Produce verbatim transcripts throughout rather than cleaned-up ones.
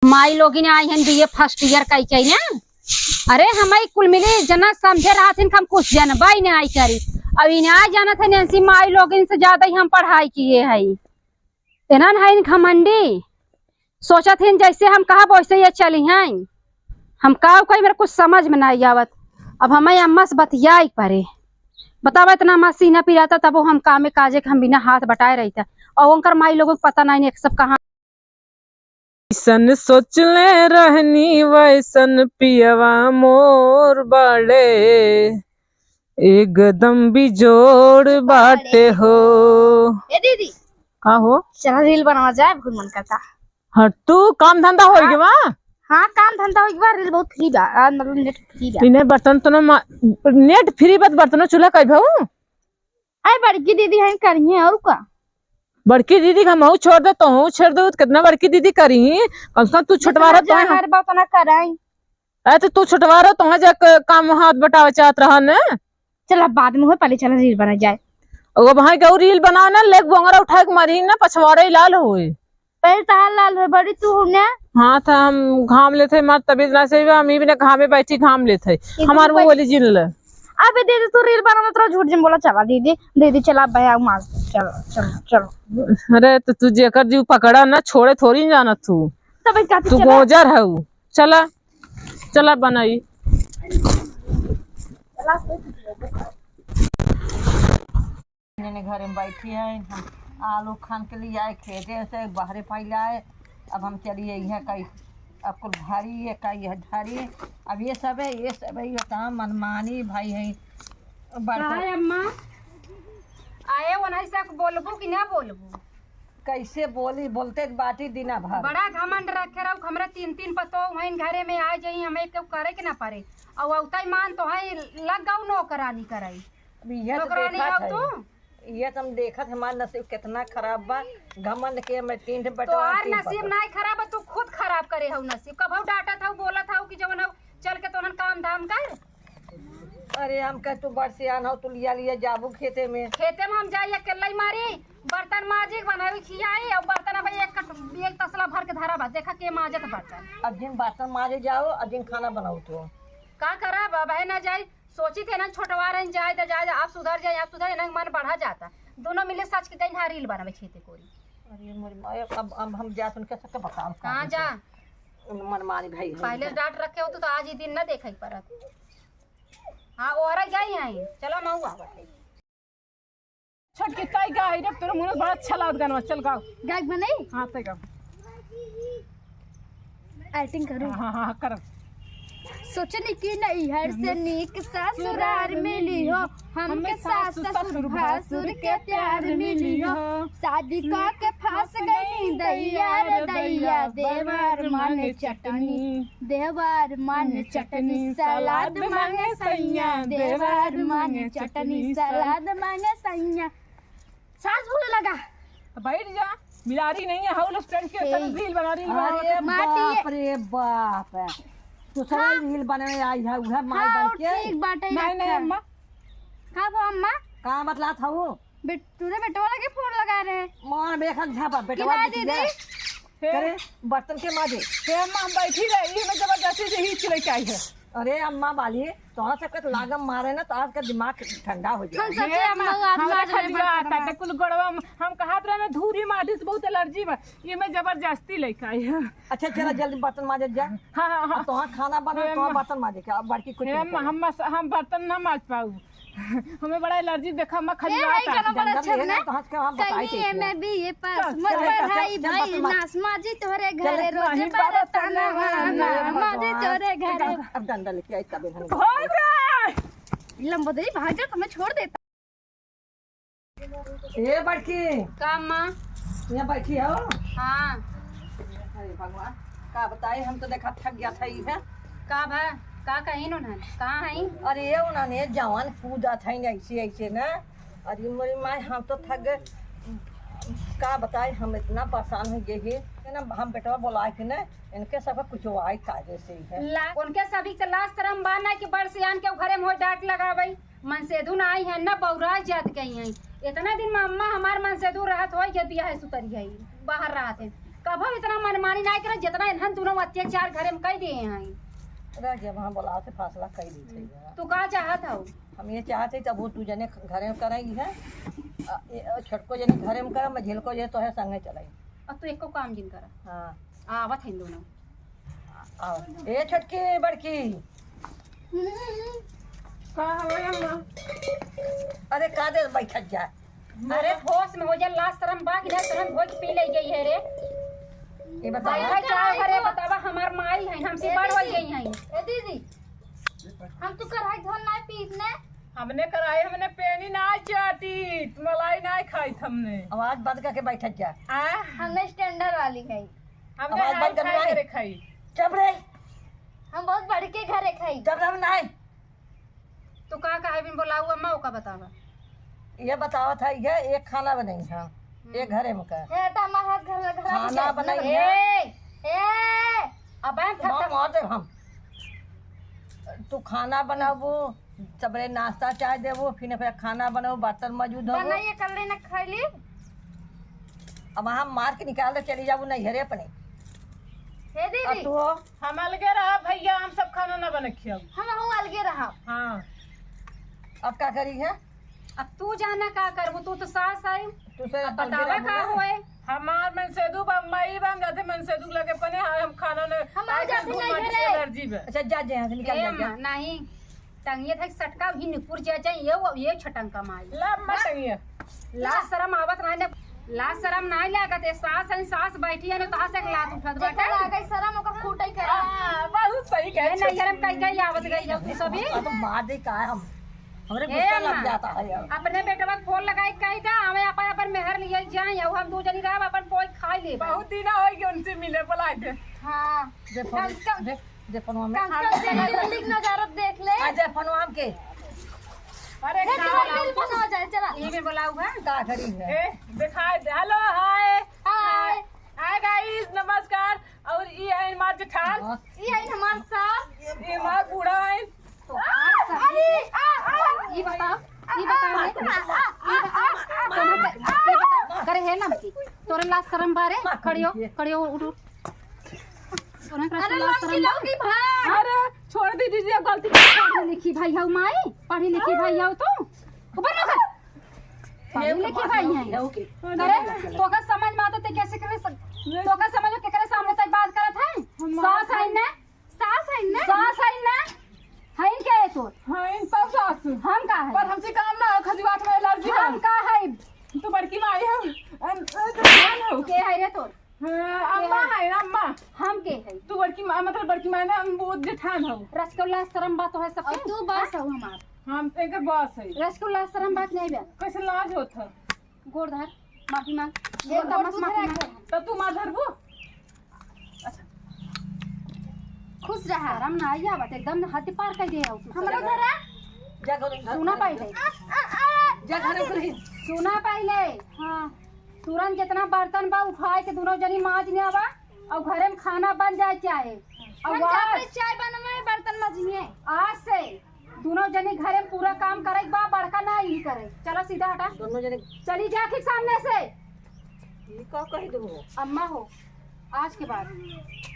माई लोगिन आई हन बीए first year कई कई ना। अरे, हमई कुल मिली जना समझे रहत हन कि हम कुछ जनबई नाहीं करी। अब इन्हें आ जानत है नैन्सी, माई लोगिन से ज्यादा ही हम पढ़ाई किए हई। एनन हइन घमंडी, सोचत हइन जैसे हम कहब वैसे ये चली हैं। हम का कही, मेरे कुछ समझ में नाहीं आवत। अब हमई अम्मा से बतियाई परे। बतावा, इतना हमार सीना पिराता, तबो हम कामे काजे के हम बिना हाथ बटाए रहिता। और उनकर माई लोगों को पता नाहीं, एक सब कहाँ। जैसन सोचले रहनी वैसन पियवा मोर बड़े, एकदम बिजोड़ बाटे हो। ए दीदी, का हो? चला reel बनावा जाए, बहुत मन करता। हट तू, काम धंधा होई हाँ। गवा? हाँ, काम धंधा होई गवा, reel बहुत free बा, आ, मतलब net free बा। इन्हें बर्तन तो ना मा-, net free बा, बर्तनों चूल्हा कई भाऊ? अरे बड़की दीदी हैं करिए और का? बड़की दीदी के हमहू छोड़ दे, तोहू छोड़ दे, कितना बड़की दीदी करी, कम से कम तू छोटवारो तो है। हमारे बात ना कराई। अरे तो तू छोटवारो तो है, जा क-, काम हाथ बटावे चाहत रहा न। चल अब बाद में हो, पहले चल reel बना जाए। ओ भाई के reel बनाओ ना, लेक बोंगरा उठा के मारी ना, पछवाड़े लाल होए। पहले तहार लाल होए, बड़ी तू हो ना। हाँ, तो हम घाम लेते हैं, हमार तबीयत ना सही बा, हम ई बिना घामे बैठी घाम लेते हैं। हमार मुँह बोली जिन ले। अबे दीदी, तू reel बनावत रहो, झूठ जिन बोला। चला दीदी, दीदी चला, बया मार, चलो, चलो, चलो। अरे, तो तू जेकर जीव पकड़ा ना, छोड़े थोड़ी ना जाना तू। तब एक काती तू चला। गोजर हऊ। चला, चला बनाई। चला, इन्हें घरे में बैठी हैं, हम आलू खान के लिए आए खेते से, बाहरे फैलाए। अब हम चलिए, यह कई, अब कुल भारी, ये कई है झारी। अब ये सब है, ये सब है, ये तमाम मनमानी भाई है। बड़का काहे अम्मा? आए वो नहीं से बोलबू कि ना बोलबू? कैसे बोली, बोलते बाटी दिना भर। बड़ा घमंड रखे रहो, हमरा तीन तीन पतोह हैं घरे में, आ जाई, हमें केहू करे के ना पड़े। और उताई मान तो है, लग गऊ नौकरानी कराई। अब इहे तो नौकरानी देखत हऊ है। तू? इहे तो हम देखत, हमार नसीब कितना खराब बा। घमंड के मैं तीन ठे बटवा तोहार नसीब नाहीं खराब बा, तू खुद खराब करे हऊ नसीब। कबहू डांटत हऊ, बोलत हऊ कि जवन हऊ, चल के तोहन काम धाम कर। अरे हम कह, तू बड़ सियान हऊ, तू लिया लिया जाबू खेते में। खेते में हम जाई अकेले ही मारी, बर्तन माजी, बनाई, खियाई, और बर्तन अब एक कट-, एक तसला भर के धरा बा, देखा के माजत बर्तन। अब जिन बर्तन माजे जाओ, अब जिन खाना बनाओ तू। का करब, अब है ना जाई, सोची थे ना, छोटवा रहन, जाए दे, जाए दे, आप सुधर जाए, आप सुधर जाए, ना मन बढ़ा जाता। दोनों मिले सच के कहीं हाँ reel बनावे खेते कोरी। अरे मोरी माई, अब, अब हम जा सुन के सबके बताओ का कहाँ होता जा? है। उन मनमानी भाई है पहले इनका। डांट रखे हो तो, तो आज ही दिन ना देखे पड़त। हाँ, ओहरा गई हैं, चलो महुआ। छोटकी ताई गाई रे, तोर मुंह बड़ा अच्छा लागत गाना, चल गाओ। गायक बने? हाँ, ताई गाओ। Acting करो। हाँ, हाँ, हाँ, करो। सोचनी कि नैहर से नीक ससुरार मिली हो, हमके सास ससुर भासुर के प्यार मिली हो। शादी क के फंस गई दैया रे दैया, देवर मांगे चटनी, देवर मांगे चटनी, सलाद मांगे सैया, देवर मांगे चटनी, सलाद मांगे सैया। सास बोले लगा। तो बैठ जा, मिलारी नहीं है, हाउ लोग चढ़ के हे। चल reel बना, reel बना। अरे माटी बाप रे बाप, तू सब हाँ। Reel बनावे आई है, उहे माई हाँ, बन के। ठीक बाटे, नहीं, नहीं, रखा। अम्मा। का बा, अम्मा? का बतलात हऊ? बेट-, तू तो बेटवा लगे फोन लगा रहे। मार बेखन झापा, कि बेटवा ना बिटिया। दीदी? हे। करे, बर्तन के माजे। हे अम्मा, हम बैठी रहे, ई में जबरदस्ती से ही लेके आई है। अरे अम्मा बाली, तोहरा सबके तो लागम मारे ना, तो आज का दिमाग ठंडा हो जाए। हम सोचे हे अम्मा, अम्मा, आज हमरा मार खजुआ रहे आता, बर्तन तो कुल गोड़वा में, हम कहत रहे में धूरी माटी से बहुत allergy बा, ई में जबरदस्ती लेके आई है। अच्छा चला जल्दी बर्तन माजे जा। हाँ, हाँ, हाँ। अब तोहरा खाना बना, हे तोहरा अम्मा। बर्तन माजे के, अब बड़की कुछ हे नहीं अम्मा, करे। हम बस, हम बर्तन ना माज पाऊ। हमें बड़ा allergy, देखा, मैं ए, खजुआ भाई, आता। गाना बड़ा डंडा अच्छा लिहे ना, बना। तो हंस के हम बताई कहीं थे एमे इसमें। बीए पास, चल, मत चल, चल, पढ़ाई चल, चल, भाई, बर्तन माज। नास माजी तोहरे चल, घरे, चल, रोज चल, बरत बर्तन ना, माज। ना, ना, माजी माज। तोहरे घरे। अब डंडा लेके आई तबे हम भाग रे। लंबोदरी भाग जा, तुम्हें छोड़ देता। ए बड़की। का अम्मा? यहाँ बैठी हो? हाँ। अरे भगवान, का बताई, हम तो देखा थक गया था ई है। का भा? का कहीं उन्हन? कहाँ हई? अरे ये उन्हन ये जवान कूदा था ऐसे ऐसे ना। अरे मोरी माई, हम तो थक गए। का बताई, हम इतना परेशान हो गए ही। ना हम बेटवा बोला के ना, इनके सब कुछ आई कायदे से ही है। ला-, उनके सभी के लाज शरम बा ना कि बड़ सियान के घरे में होई डांट लगावे। मनसेधु ना आई है ना, बौरा जात गई है। इतना दिन में अम्मा हमार मनसेधु रहत होई के बियाह सुतरी है, बाहर रहत है। कभो इतना मनमानी नाहीं करे, जितना इन्हन दुनों अत्याचार घरे में कइ दिए हैं। रह गया, वहाँ बोला के फैसला कइ दी थी। तू का चाहत हऊ? हम ये चाहत हई, तब वो दू जने घरे में करई है। अ, ए, अ, छोटको जने घरे में करब, मझिलको जने तोहे संगे चलाई। अब तू एको काम जिन करा। हाँ। आवत हैं दुनों। आओ। ए छोटकी, बड़की। का हवे अम्मा? अरे का दे बैठत जा। अरे होश में हो जा, लाज शरम बा कि ना, शरम धोइ के पी ले गई है रे। ये बताओ। भाई, भाई, का है रे, बतावा, हमार माई है, हमसे ए बड़ हो दीदी। गई है। ए दीदी, हम तो कराई धोन ना पीत ने। हमने कराई, हमने पेनी ना चाटी, मलाई ना खाई हमने। आवाज बंद करके बैठत जा। आ? हमने स्टैंडर्ड वाली है। हमने आवाज हाई बंद करना फाई है। घरे खाई। चुप रे। हम बहुत बड़ के घरे खाई। चुप रे, हम नहीं। तू का कहे बिन बोलाऊ अम्मा, ओका बतावा। ये बतावत है, ये एक खाना बनई है, हम्म। एक घरे में का। हे, तो हमार हाथ घर, घर खाना बनाई है। ए, ए, अब हम मार, थक- मार दे हम। तू खाना बनाबू, सबरे नाश्ता चाय देबू, फिर ओकरा खाना बनाबू, बर्तन मजू धोबू। बनाइए, कर लेना, खाई ली। अब हम मार के निकाल दे, चली जाबू नैहरे अपने। हे दीदी। अब तू हो? हम अलगे रहा भैया, हम सब खाना ना बना खियाऊ। हम हूँ अलगे रहा। हाँ। अब का करी है? अब तू जाना का करबू, तू तो सास आई। तू से अब अलगे बतावा रहबू का ना। होए? हमार मनसेदू बा, माई बा, हम जाते मनसेदू लगे पने, हाँ, हम खाना न, हम आ आज जाते हम नहीं घूमने घरे। एलर्जी बा। अच्छा, जा, जा, यहाँ से निकल ए जा, जा। अम्मा, नहीं। टंगिया था सटका ही निपुर जा जाए, ये वो, ये छटंका माई। ला, मत टंगिया। लाज शरम आवत नाहीं ने, लाज शरम नाहीं लागत। ए सास है, सास बैठी है ना, तहाँ से एक लात उठत देखो, बाटे। लागई शरम ओकर फूटई करे। हाँ, बहुत सही कहे ये छे। नैहर में कई कई आवत गई है तू सभी। अब तो मार दे का है हम, हमरे ए गुस्सा लग अम्मा, जाता है यार। अपने बेटवा के फोन लगाई कही था, हमें अपन, अपन मेहर लिए जाए, और हम दू जनी रहब, अपन पोई खाई लेब। बहुत दिन हो गए उनसे मिले, बुलाए थे। हाँ। दे फोन, कम से कम दे, दे फोनवा में। कम से कम दिल्ली, दिल्ली की नजारत देख ले। आ दे फोनवा हमके। अरे, देख, का दिल्ली बना जाए, चला। ये में बुलाऊ है। का करी है? ए, दिखाई दे। हेलो, हाय। हाय। हाय गाइस, नमस्कार। और ये है हमार जेठान। हाँ। ये है हमार सास। ये हमार बूढ़ा है। तो हमार सास। अरे, आ, आ, ई बताओ, ई बताओ, आ, ई बताओ, आ, आ, कहाँ का, ई बताओ, करे है ना हमकी। तोरे लाज शरम बारे, खड़ी हो, खड़ी हो, उठ, उठ। तोरे का अरे, लाज शरम लड़की बा? लौकी भाई। अरे, छोड़ दी दीदी, अब गलती। पढ़ी लिखी भाई हऊ माई, पढ़ी लिखी भाई हऊ तू। ऊपर ना कर। पढ़ी लिखी भाई है। करे, तोका समझ में आता ते कैसे करे सक-, तोका समझ में केकरे सामने तक बात करत है? हम सास है ना? सास है ना? सास है ना? है इनके है तोर? हाँ, इन सब सास। हम का है? पर हमसे काम ना हो, खजुआत में एलर्जी हम है। का है? तू बड़की माई हो। अन-, अ, तो जान हो। के है रे तोर? हाँ, अम्मा के है? है, अम्मा। हम के है? तू बड़की माँ, मतलब बड़की माँ ना, हम वो जेठान हो। रसगुल्ला शरम बात है सबके? और तू बस हो हमार। हम एकर बस है। रसगुल्ला शरम बात नहीं बा। कैसे लाज होत है? गोड़ धर, माफी मांग। ये गोड़ धर, मत तू माफी धरा मांग। के। तब तू मार धरबू? अच्छा। खुश रहा। शरम ना आइया बात, एकदम हद पार कर दे हो तू। हमरा धरा। जा घर में सुना पहले। आ, आ, आ, जा घर में। सुना पहले। हाँ। तुरंत जितना बर्तन बा उठाए के दोनों जनी माज ने आवा और घरे में खाना बन जाए चाहे। और हम आज जाते चाय बनवे, बर्तन मजिए। आज से दोनों जनी घरे में पूरा काम करे के बा, बड़का ना ही करे। चलो सीधा हटा। दोनों जने चली जा ठीक सामने से। ये का कह दो? अम्मा हो, आज के बाद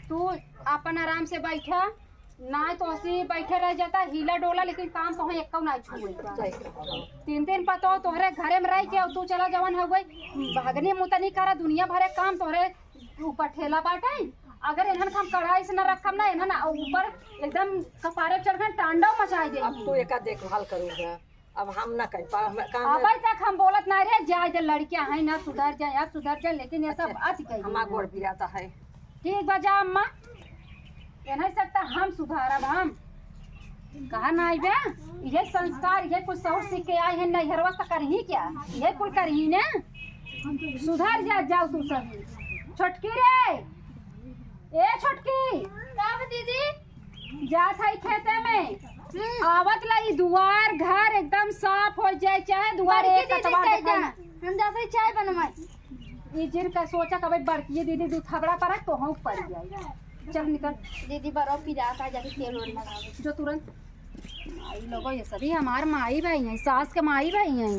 तू अपन आराम से बैठा, ना तो ऐसे ही बैठे रह जाता, हिला डोला, लेकिन काम तो है एक्को ना छुए। सही। तीन दिन पतो तोहरे घरे में रह के, और तू चला जवन हो गई, भगनी मुतनी करा, दुनिया भरे काम तोहरे ऊपर ठेला बाटे। अगर इन्हन के हम कढ़ाई से न रखब ना, इन्हन ऊपर एकदम कपारे चढ़ के तांडव मचाई दे। अब तू एका देखभाल करूँगा, अब हम ना कर पाए, हम काम अबे तक हम बोलत ना रहे, जाए दे, लड़कियां हैं ना, सुधर जाए, अब सुधर जाए, लेकिन ये सब अच्छा, अति कह हमार दिया। गोड़ पिराता है। ठीक बा, जा अम्मा, ये नहीं सकता, हम सुधारब, हम कहा ना आइबे, ये संस्कार, ये कुछ सहूर सीख के आए हैं, नैहरवा से करही क्या, ये कुल करही ने, सुधर जा, जाओ तू सब। छोटकी रे, ए छोटकी। का बा दीदी? जात हई खेते में। हम्म। आवत ला ई दुआर घर एकदम साफ हो जाए, चाहे दुआर बड़की एक दीदी कतवा कह देखाई। जा, हम जात हई चाय बनवाई। ई जिन का सोचा कबे बड़की दीदी दू थबड़ा पर तो हम पड़ जाए। चल निकल। दीदी बरो पिरात आ, जाके तेल ओल लगावे। जो तुरंत। माई लोगो ये सभी हमार माई बहिन है, सास के माई बहिन है।